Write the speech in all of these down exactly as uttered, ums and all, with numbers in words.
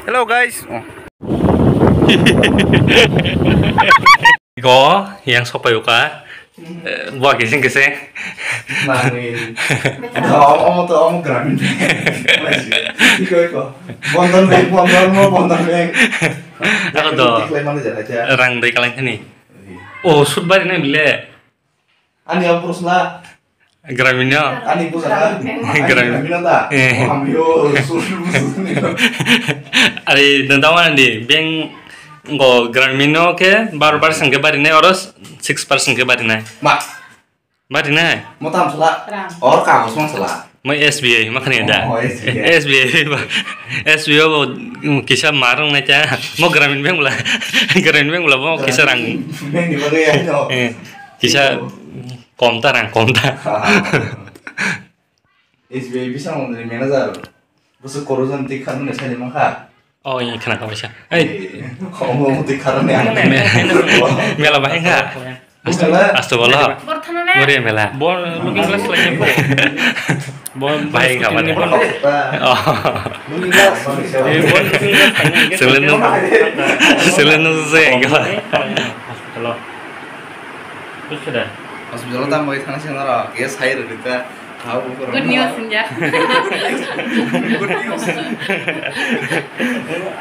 Hello guys. Oh. Go, yang sopai uka. Eh, bo kising kising. Mangin. Omo, omo to, omo Gramin Bank. Iko, iko. Bandhan Bank, Bandhan mo, Bandhan Bank. Ako do. Tiklai mana jana aja. Rang dai kalang kani. Oh, sut bari na bile. Ani ang purusla. Gramin yo. Ani purusla. Gramin. Gramin da. Eh. Oh, ami yo, sut, sut ni. Ari, dan tahu mana di? Bank go Gramin no ke bar percent ke bari nai, oros six percent ke bari nai. Ma. Bari nai. Mo tam sala. Rang. Or kagos mang sala. Mo S B I ma khani da. Oh, S B I. S B I ba. S B I bo, mm, kisa marung nai cha. Mo Gramin Bank bula. Gramin Bank bula mo kisa rang. Bank ni bagwi ya no. Eh, kisa kom ta rang kom ta. Ha, ha. S B I bising ni manager. Bwswk korojon twi kha nung ni sailima kha. Oh, iya, khna kha baisa. Ei. Omo, omo twi kha rani ang. Me-, mela bahai kha. Asto, asto bolo. Bor thana le. Bor ya mela. Bor looking glass lai ni bo. Bor bahai kha mane. Oh. Looking glass. Eh, bor looking glass lai ni. Selen nung, selen nung se enggak. Hospital. Hospital. Hospital tamo thana sing nara. Yes, hai rita. Good news, ya. Good news.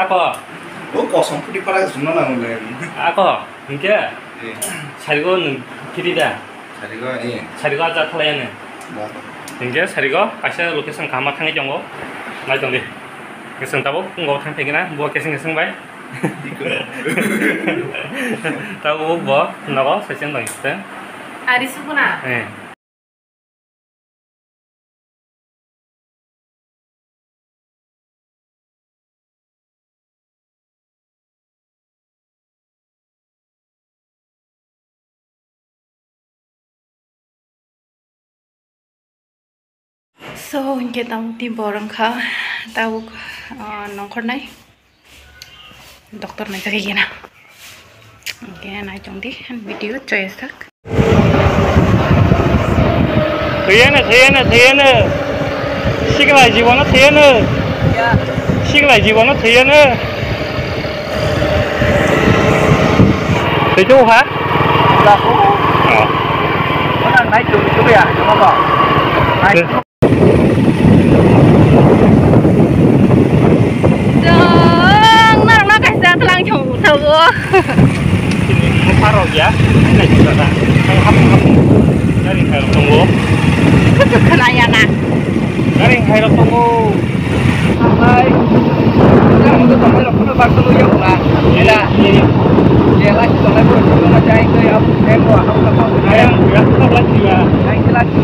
Ako. O kosong phuti para sungna nango le. Ako, hinkhe. Eh. Sarigo nung kiri da. Sarigo, eh. Sarigo aja khalai ano. Ba. Hinkhe sarigo kaisa location kaham thangwi tongo. Nai tong di. Keseng tabuk ngo thang thai gina, bo keseng keseng bai. Tabuk bo nogo session bai. Ari sukuna. Eh. So, hinkhe tamo twi bor wngkha, tabuk, ah, nongkhornai. Doctor naijak khe gena. Hingke nai tong di, video choice thak. Thwiyano, thwiyano, thwiyano. Sikla jibono thwiyano. Sikla jibono thwiyano. Thwitu ha? Oh. Nai tong di ya, nai. Chwng norokno kaisa twlang chong tabuk. Chini bupha rok ya, nai sida da. Ang hapung hapung. Gari khairok tongo. Kuchuk khwnaya na. Gari khairok tongo. Hai. Yang itu sampai rok kuno bakso lo ya pula. Ela. Ela si tongai pura kuno na jai ke ya. Ayang, ya, kita lagi ya. Yang kita lagi.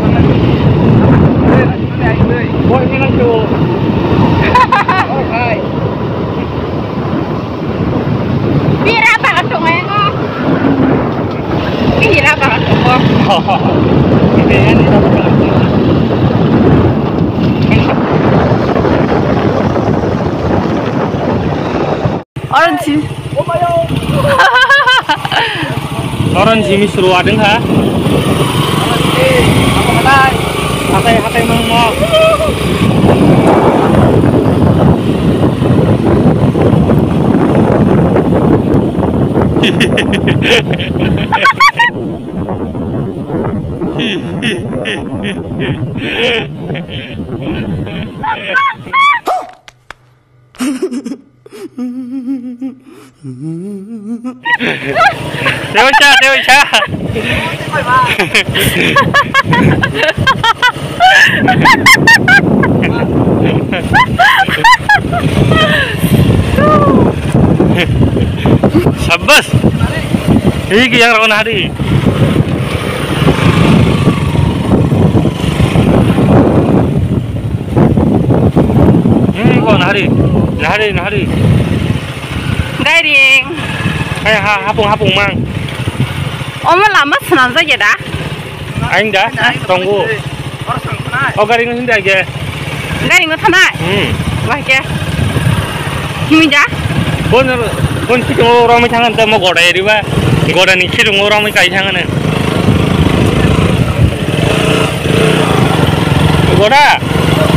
Bira bagan tongo. Bira bagan tongo. Orange. Orange jimi suru adeng ha. Hatai, hatai mangmo. Teo cha, teo cha. Sabbas. Hei ki yang rokon hari. Hmm, ko nahari, nahari, nahari. Gairing. Hai ha, hapung, hapung mang. Omo lama swnamjak ya da? Aing da, tongo. O gari no hindi age. Gari no thanai? Hmm. Wah ke. Himui da? Bon, bon kitung o romai thangan ta mo goda eriba. Goda ni kitung o romai kai thangan. Goda.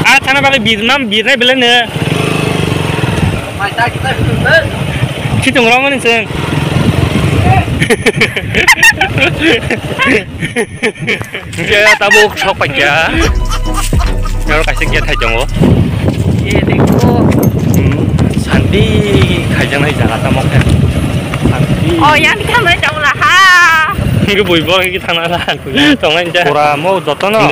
A thana bale birnam birnai bele ne. Khitung romani chwng. Khe tabuk sok paikha. Oro kaisa gate hai tongo. Gate eko. Hmm, santi khaijaknai jaga tamo khe. Santi. Oh, yang di kamera jauh lah ha. Ini boy boy kita nana. Tongai ja. Pura mau jotono.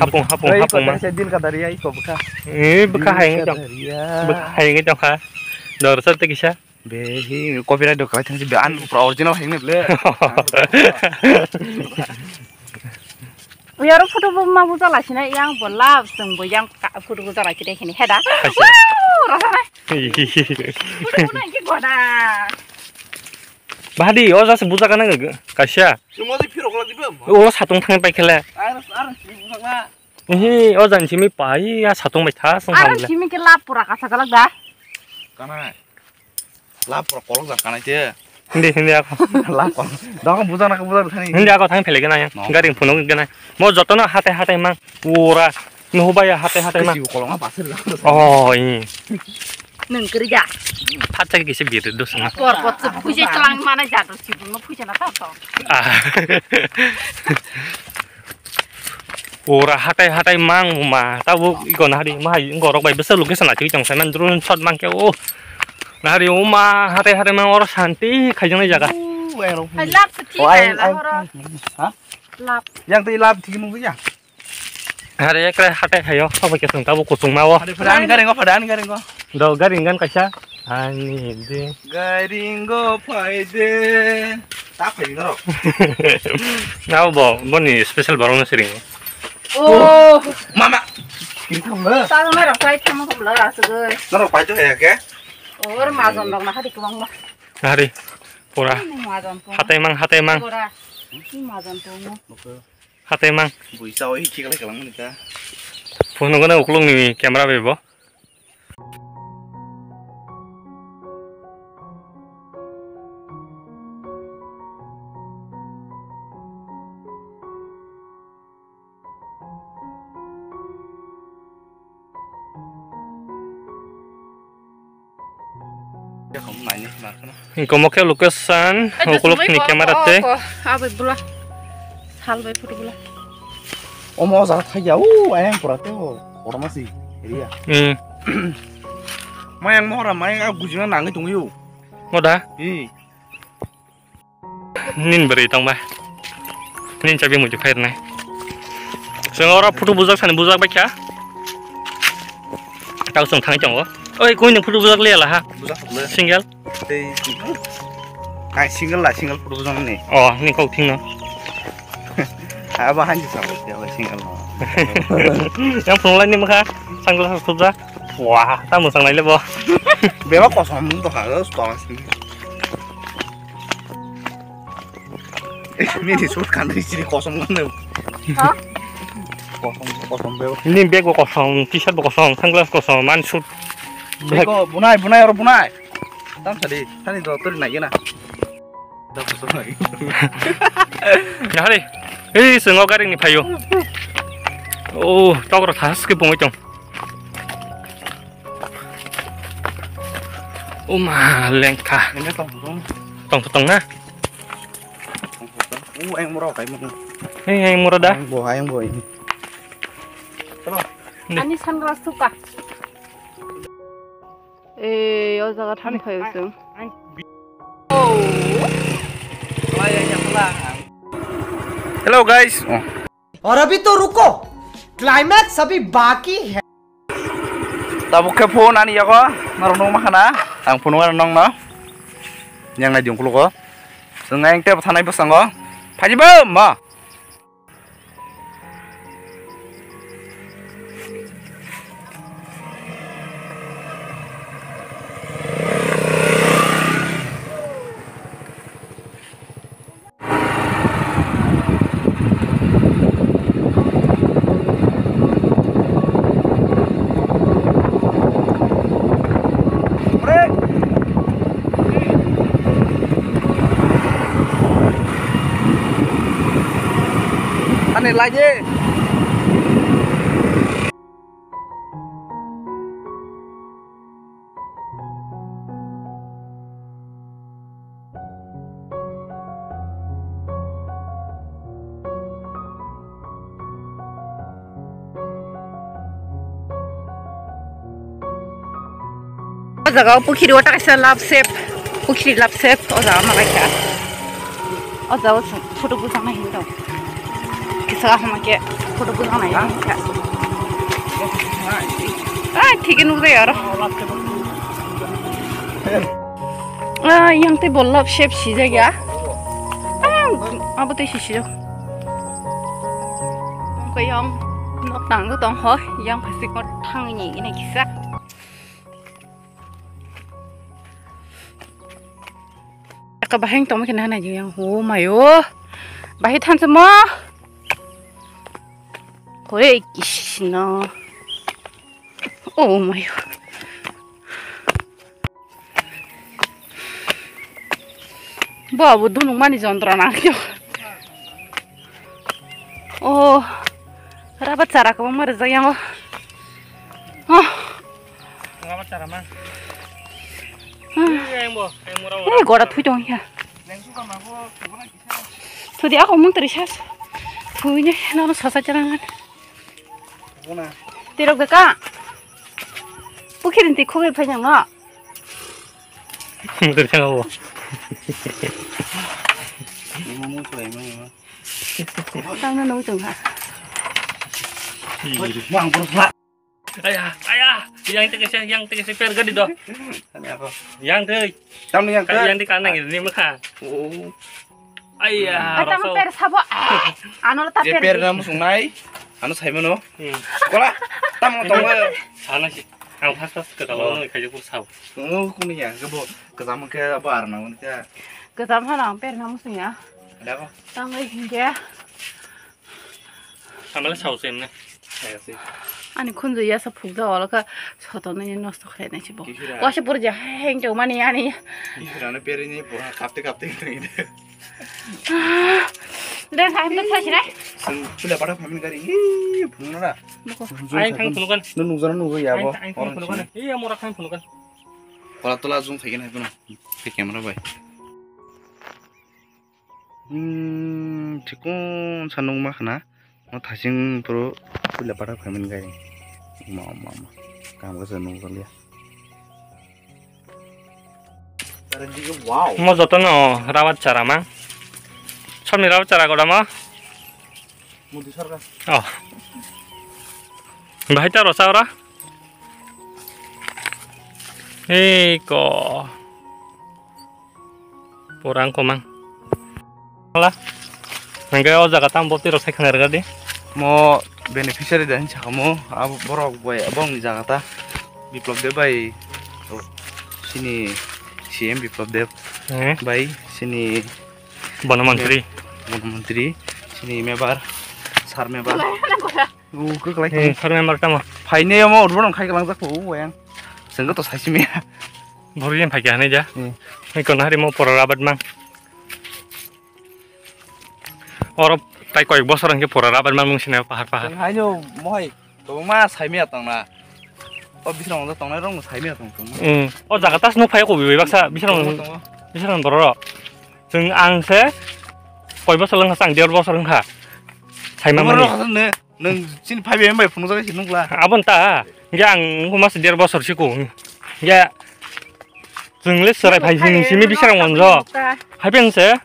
Hapung hapung hapung ma. Saya din kadari ya iko beka. Eh, beka hai ngi jong. Beka hai ngi jong ha. Dor sa te kisa. Be hi copyright do kalai thangsi be an pro original heng ne ble. Uyaro photo bo ma buja lasina yang bo love song bo yang photo buja lai kide hini heda. Rasa na. Photo bo na ki goda. Bahadi o jase buja kana kasia. Sumo di phirok lak dibe. O satung thang pai khele. Ar ar buja na. Ehe, o jani simi pai, ya satung bai tha, song Aro ham le. Simi ke lap pura kasa galak da. Kanai. Lap pura kolok jar kanai te. Hindi, hindi ako. Lap kolok. Dong buja na buja thani. Hindi ako thang phele gana ya. No. Gari phunuk gana. Mo jotono hatai hatai mang. Pura. Nuhu baya hatai hatai mang. Kisi kolok ma pasir la. Oh, ini. Nung kerja. Phat chak kisi bir dos na. Por pot se phuja chlang mana jadu sibung no phuja na ta to. Ah. Pura hatai hatai mang ma tabuk iko nahari mahai gorok bai bwswk location achigwi tong saiman drone shot mang khe o nahari o ma hatai hatai mang oro shanti khaijaknai jaga. Hai lap se thik hai la horo. Ha? Lap. Yang tei lap thik nungwi ya. Hari ekre hatai hayo sabo kesung tabuk kuchung ma o. Hari phadan garing o phadan garing o. Do garing gan kaisa. Ani de. Garing o phai de. Ta phai norok. Nabo bo, boni special borok no siring. Oh. Mama. Kiri thang le. Ta ma rok sai thang ko la asugoi. Norok pai to ya ke? Or majon rok na hadi kwbang ma. Hari pura. Ni majon ko. Hatai mang, hatai mang. Pura. Ni majon ko mo. Hatai mang. Bui sao hi chikla kalang ni ta. Phone gana uklung ni camera be bo. Gomo khe location, ukulok ni camera te. Abai bula. Sal bai photo bula. Omo o jaga thai ya, o ayang pura te o. Oroma si area. Hmm. Mayang mohra, mayang a gujina nangwi tongwi o. Moda? Hmm. Nin bwrwi tongba. Nin chabi muitu khairnai. Chwng oro photo bujak sani bujak baikha. Tau chwng thangwi tongo. Oi, koi nang photo bujak liya laha. Bujak le. Single. Tei. Ai single la single photo bujak ni. Oh, ni kok thingno. Abo hanji sa bai single no. Yang phunglai ni mokha sunglass khubjak. Wah, ta mwsang nai le bo. Beba kosom to kha, to. Nini suit kan ri siri kosom kan. Ha? Kosom, kosom beo. Nini bag bo kosom, t-shirt bo kosom, sunglass kosom, man suit. Bag. Beko, bunai, bunai, oro bunai. Tam sadi, tani do tori nai gena. Tam sadi. Nahari. Ei, sengo garing ni phayo. Oh, tokro thas ke bungoi tong. Uma lengkha. Ini tong tong. Tong tong na. U ayang mura kai mo. Hei ayang mura da. Ayang bo ayang bo ini. Ani sunglass tuka. Eh, o jaga thang phayo chwng. Hello guys. Oh. और अभी तो रुको, क्लाइमैक्स अभी बाकी है। Tabuk khe phone ani yago, norok nukma khana, ang phone wano nokno. Yang nai diung khulugo. Chwng ayang tebo thanai bwskango. Phaidi bo ma. Ani lagi. O jaga o pukhiri o ta kaisa love shape, pukhiri love shape o jaga ma kaisa. O jaga o photo bujak nai hinwi tong. Kisa hama khe photo bujak nai hinwi kha. Ah, thik nuk jai aro. Ah, yang tei bo love shape sijak ya. Ah, abo tei si sijak. Ko yang nok tang tong ho, yang plastic ko thang ni ina kisa. Aka bahai tongma khe nana jing yang. Oh my oh. Bahai thansa mo. Kore kisino. Oh my oh. Bo abo dunung mani jontrona. Oh, rabat chara kwbangma rijak yango. Oh. Rabat chara ma. Ah. Ayang bo, ayang bo rabat. Eh, gora thui tong ya. Thudi ako mung teri sas. Thui ne, nono sasa chara ngan. Tirok de ka. Pukhirin ti khoge phai nang no. Mung teri sanga bo. Tangna nung tong ha. Mang pura pura. Aya, aya, yang teke se, yang teke se per gadi do. Ani ako. Yang tei. Tamni yang ke? Yang di kanang ini mekha. Oh. Aya, ah, tamo rasa. Per sabo. Ano ta. Ye per. Per na musung nai. Ano sai mano. Hmm. Kola. Tamo tong. Sana si. Ang pas pas ke kalau nang kaje kur sabo. Oh, kuni ya, kebo. Kezam ke apa arna kuni ke. Kezam hana per na musung ya. Ada apa? Tamo hingke. Samala sao sem ne. Ani khunju yasa phukda olo kha sotonani nosto khlainai se bo. Kisa. Wase pura je heng tong mani ani. Kisa na peri ni pura kapte kapte khlainai. Den hai to sai sinai. Sing pula pada phamin gari. Ih, phunura. Ai thang phunukan. Nung nung jana nung ya bo. Ai thang phunukan. Iya mora thang phunukan. Pala tola jung thaigen hai phuno. Ke camera bai. Hmm, chikon sa nung ma khna. Mo thasing puro puila pathak phaimani gai. Ma, ma, ma. Kam ka sa nung kaliya. Wow. Mo joto no rawat chara ma. Somni rawat chara goda ma. Mudi sarga. Oh. Bahai ta rosa ora. Hei ko. Porang komang. Hala. Hingke o jaga tam boti rok sai khna rega di. Mo beneficiary da hinsa kamo abo borok bai abong ni jaga ta. Biplop de bai. O, sini C M Biplop Deb. Hmm. Bai sini Bono mantri. Bono mantri. Sini mebar. Sar mebar. O, kwklai. Hmm, sar member tamo. Phaine omo urbo nang khai kalang jak o yang. Sengko to saisi me. Bhori yang phai kya ne ja. Hmm. Ni kono hari mo pora rabat mang. Oro tai koyek bosor hingke pora rabat mang mung sine pahar pahar. Haino mohai. Kwbangma saimaya tongna. O bisrang tongnai rok saimaya tong tong. Hmm. O jaga tas nuk phai ko bai baksa bisrang. Tongo, tongo. Bisrang borok. Chwng ang se koi bosor wngkha, ang der bosor wngkha. Saima mani. Borok ne, nung chini phai bai phunuk jaga si nukla. Abon ta. Ge ang wngkha mas der bosor siko. Ge chwng le serai phai simi bisrang monjo. Hai pen se.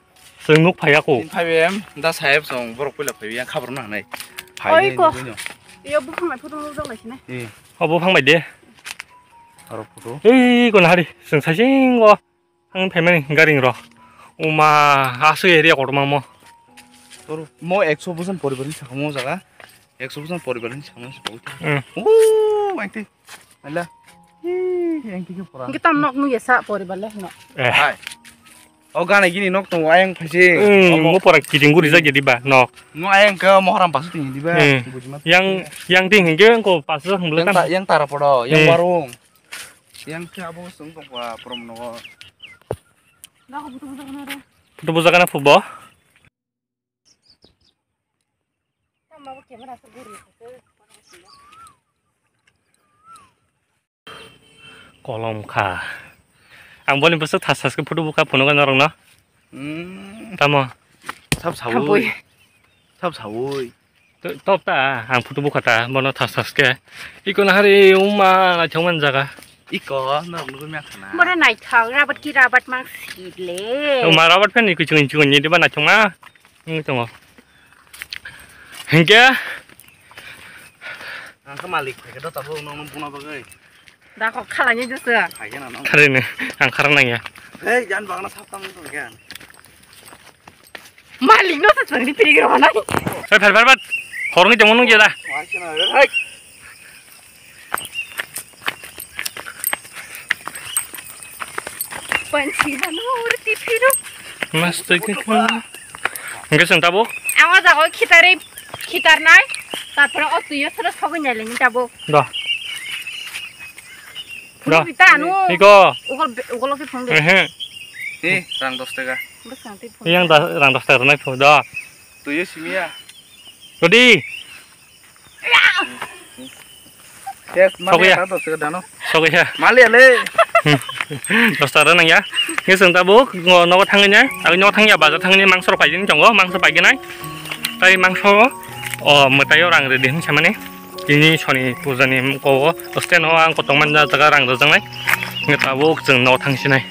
Chwng nuk phaiya ko. Phaibe em, da saheb song borok puila phaibe yang khabar na hanai. Oi ko. Iyo buphang bai photo nukjak lai sini. Eh. O buphang bai de. Aro photo. Ei ko nahari, chwng saising o. Ang phaimani garing ro. Uma asu area kotorma mo. Tor mo ekso bosan poribar ni sakamo jaga. Ekso bosan poribar ni sakamo. Hmm. Oh, aite. Ala. Ih, yang kiki pora. Kita nok nung ya sa poribar le no. Eh. Hai. O gana gini nok tongo ayang phaising. Hmm, omo. Mo pora kiting guri jagya diba nok. Mo ayang ke moharam pasu tinggi diba. Hmm. Bujima. Yang, yang ting hingke ko pasu hingke yang tam. Ta-, yang tara podo, yang, hmm, warung. Yang ke abo sung tong pa prom no. Dah butuh butuh kana dah. Butuh butuh kana phubo. Kolom kha. Ang boni bwswk thas thas khe photo bukha phunukha norokno. Hmm. Tamo? Sab sawi. Sab sawi. To-, top ta, ang photo bukha ta, bono thas thas khe. Iko nahari uma naithok man jaga. Iko, no, nugui maya khana. Boro naithok, rabat ki rabat mang sile. O ma rabat phen ni kuchung kuchung ni diba naithok ma. Ngi tongo. Hingke. Ang khe malik phai khe do tabuk nong nong buna bagwi. Da kok khala ni jese. Phai khe na nong. Khare ne, ang khara nang ya. Hei, jan bagna sap tang tong khe. Malik no sa chang ni piri gro na. Hei, phar phar bat. Khorngi tong nung jeda. Wai sina, hei. Pansi hano ur tipiro. Mas to ke. Hingke chwng tabuk? Ang o jaga khitarwi khitarnai. Tarpore o twiyo soro sogwi nailani tabuk. Do. Do. Phunukgwi ta anu. Iko. Ugol be-, ugolo khe phunukgwi. Ehe. Ni rang dos taka. Bwskango twi phunuk. Yang da-, rang dos taka rwnai phu do. Twiyo simiya. Rodi. Yes, Sokya. Mali ta dos taka dano. Sokya. Mali ale. Dos taka rwnai ya. Ni chwng tabuk ngo nogo thangwi nai. Ang nogo thangya bazar thangwi mangso rok paigini tongo, mangso paiginai. Tai mangso o mwtaio rang rwdi hinwi samani. Tini soni pujani kogo steno ang kotong manja jaga rang rwjaknai. Nge tabuk chwng nogo thangsinai.